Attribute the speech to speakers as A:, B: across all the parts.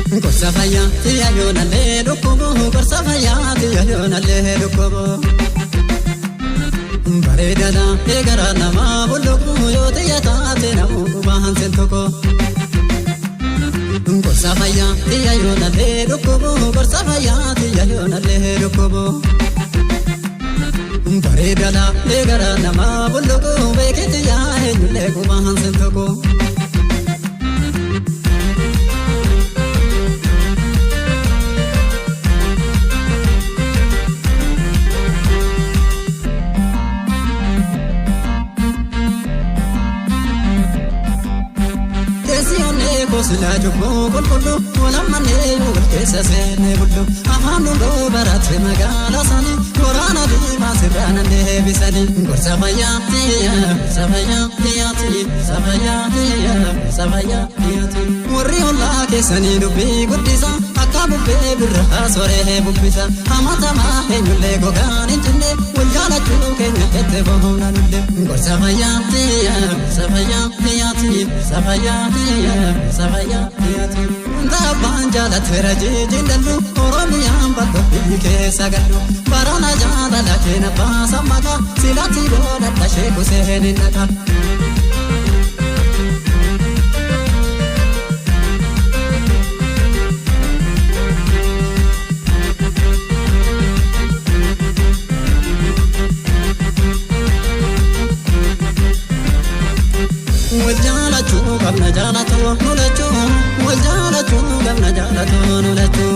A: Gorsa fayyaa tiyya yoonallee dhukkubu, gorsa fayyaa tiyya yoonallee dhukkubu. Bareedana eegara namaa bulluqu yoo tiyya taate namuu qubaan seentuko. Gorsa fayyaa tiyya yoonallee dhukkubu, gorsa fayyaa tiyya yoonallee dhukkubu. Bareedana eegara namaa bulluqu beekiti yaa eenyullee qubaan seentuko. Keessi onnee koo cubbuu qulqullu walamannee wal keessa seenne bullu afaan dhungoo barate magaala sanii waraana diimaa sirraan deebisanii. Gorsa fayyaa tiyya, gorsa fayyaa tiyyaati, gorsa fayyaa tiyya, gorsa fayyaa tiyyaati. Warri ollaa keessanii dubbii guddisa akka bubbee birraa soree bubbisa, hamatamaa eenyullee gogaan hin cinne wal jaalachuu keenya itti bohomna nullee. Gorsa fayyaa tiyya, gorsa fayyaa tiyyaati, gorsa fayyaa tiyya, gorsa fayyaa tiyyaati. Wanta abbaan jaalateera jeejiin dallu Oromiyaan bakka biyyi keessa gallu barana jaalala keena baasa maka silatti godhadha sheeku seenin dhaqa. Wal jaalachuu qabna jaalatoo nu lachuu, wal jaalachuu qabna jaalatoo nu lachuu.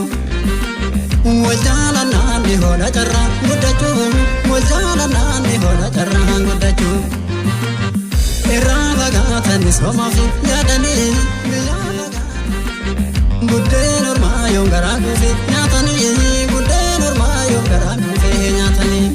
A: Wal jaalannaan ni hoodha carraa guddachuu, wal jaalannaan ni hoodha carraa guddachuu. Irraa fagaatanii soomaaf yaadanii biyyaa fagaatan. Buddeen ormaa yoon garaa kuufe nyaatanii, buddeen ormaa yoon garaa kuufe nyaatanii.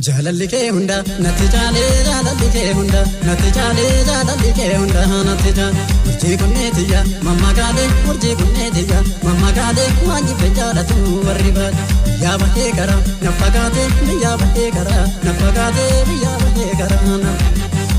A: Jaalalli kee hunda natti caalee, jaalalli kee hunda natti caalee, jaalalli kee hunda natti caalee. Urjii kunnee tiyya mammagaalee, urjii kunnee tiyya mammagaalee, waan jibbe jaalatu warri baate. Biyyaa bahee karaa na fagaate, biyyaa bahee karaa na fagaate, biyyaa bahee karaa na.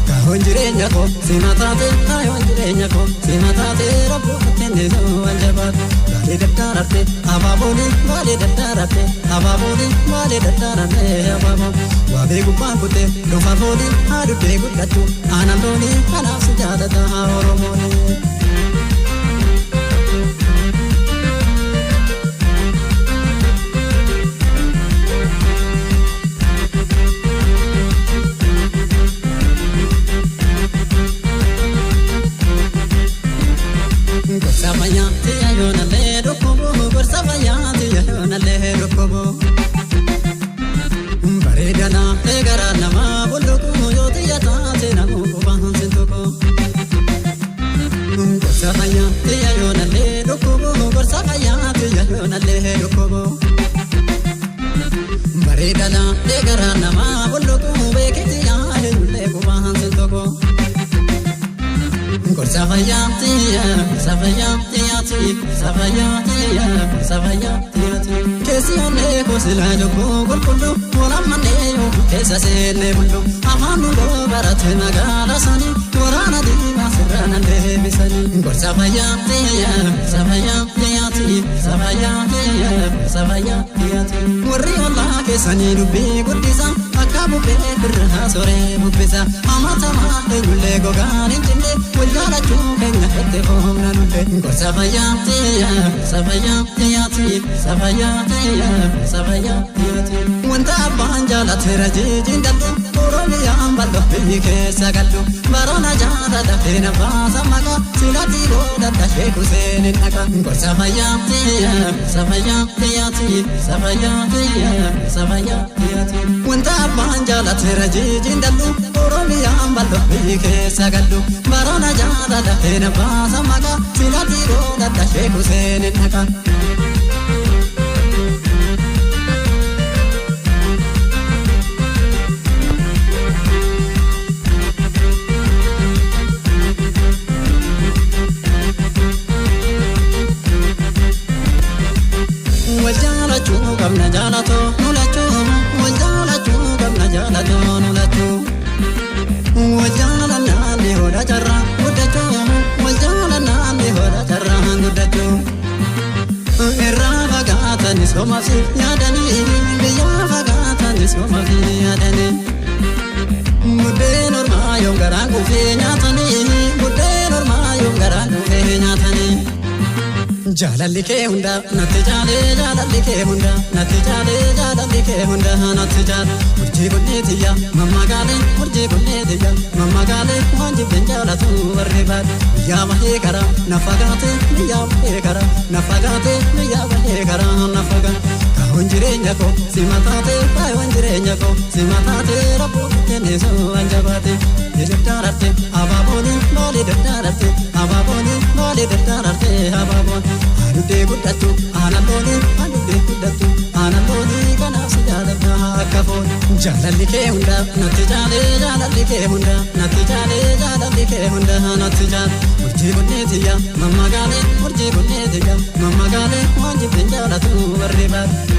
A: Kaayoon jireenya koo si mataate, kaayoon jireenya koo si mataate, rabboo kennisu waan jabaate. Baalee daddaararte abaabooni, baalee daddaararte abaabooni, baalee daddaararte abaaboo. Waabee gubbaan kutte dhufa fooni haadhuddee guddattu aannan looni kanaaf si jaalata Oromooni. Gorsa fayyaa tiyya yoonallee dhukkubu, gorsa fayyaa tiyya yoonallee dhukkubu. Bareedana eegara namaa bulluqu yoo tiyya taate namuu qubaan sintuqu. Gorsa fayyaa tiyya yoonallee dhukkubu, gorsa fayyaa tiyya yoonallee dhukkubu. Bareedana eegara namaa bulluqu beekiti yaa eenyullee qubaan sintuqu. Gorsa fayyaa tiyya, gorsa fayyaa tiyyaati, gorsa fayyaa tiyya, gorsa fayyaa tiyyaati. Keessi onnee koo silaa cubbuu qulqullu walamannee yoo keessa seenne bullu afaan dhungoo barate magaala sanii waraana diimaa sirraan deebisanii. Gorsa fayyaa tiyya, gorsa fayyaa tiyyaati, gorsa fayyaa tiyya, gorsa fayyaa tiyyaati. Warri ollaa keessanii dubbii guddisa akka bubbee birraa soree bubbisa, hamatamaa eenyullee gogaan hin cinne wal jaalachuu keenya itti humna nullee. Gorsa fayyaa tiyya, gorsa fayyaa tiyyaati, gorsa fayyaa tiyya, gorsa fayyaa tiyyaati. Wanta abbaan jaalateera jeejiin dallu Oromiyaan bal'oo biyyi keessa gallu barana jaalala keena baasa maka silatti godhadha sheeku seenin dhaqa. Gorsa fayyaa tiyya, gorsa fayyaa tiyyaati, gorsa fayyaa tiyya, gorsa fayyaa tiyyaati. Wanta abbaan jaalateera jeejiin dallu Oromiyaan bal'oo biyyi keessa gallu barana jaalala keena baasa maka silatti godhadha sheeku seenin dhaqa. Wal jaalachuu qabna jaalatoo nu lachuu, wal jaalachuu qabna jaalatoo nu lachuu. Wal jaalannaan ni hoodha carraa guddachuu, wal jaalannaan ni hoodha carraa guddachuu. Somaaf yaadanii biyyaa fagaatanii somaaf yaadanii. Buddeen ormaa yoom garaan kuufee nyaatanii buddeen ormaa yoom garaan kuufee nyaatanii. Jaalalli kee hunda natti jaalee jaalalli kee hunda natti jaalee jaalalli kee hunda natti jaale. Urjii kunnee tiyya mammagaalee urjii kunnee tiyya mammagaalee waan jibben jaalatu warri baadhe. Biyyaa bahee karaa na fagaate biyyaa bahee karaa na fagaate biyyaa bahee karaa na fagaate. Kaawwan jireenya koo si mataate kaawwan jireenya koo si mataate rabboo kenneesoo waan jabaate. Deddaararte abaabooni maali deddaararte abaabooni maali deddaararte abaabooni. Aduudee guddattu aannan looni aduudee guddattu aannan looni kanaaf si jaaladha akka foon. Jaalalli kee hunda natti jaalee jaalalli kee hunda natti jaalee jaalalli kee hunda natti jaale. Urjii kunnee tiyya mammagaalee urjii kunnee tiyya mammagaalee waan jibben jaalatu warri baadhe.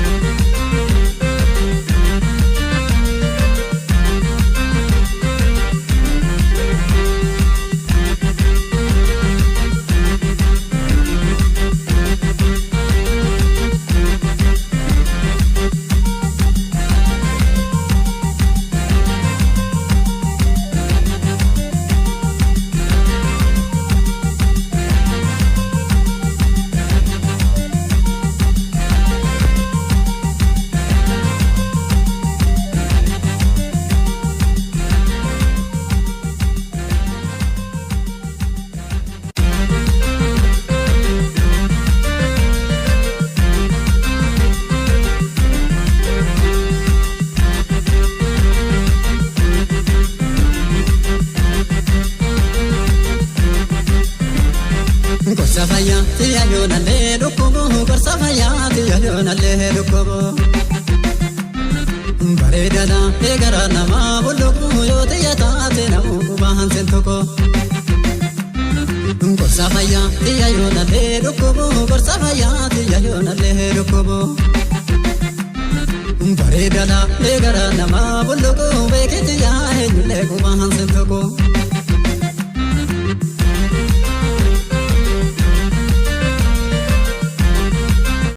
A: Gorsa fayyaa tiyya yoonallee dhukkubu gorsa fayyaa tiyya yoonallee dhukkubu. Bareedana eegara namaa bulluqu yoo tiyya taate namuu qubaan seentuko. Gorsa fayyaa tiyya yoonallee dhukkubu gorsa fayyaa tiyya yoonallee dhukkubu. Bareedana eegara namaa bulluqu beekiti yaa eenyullee qubaan seentuko.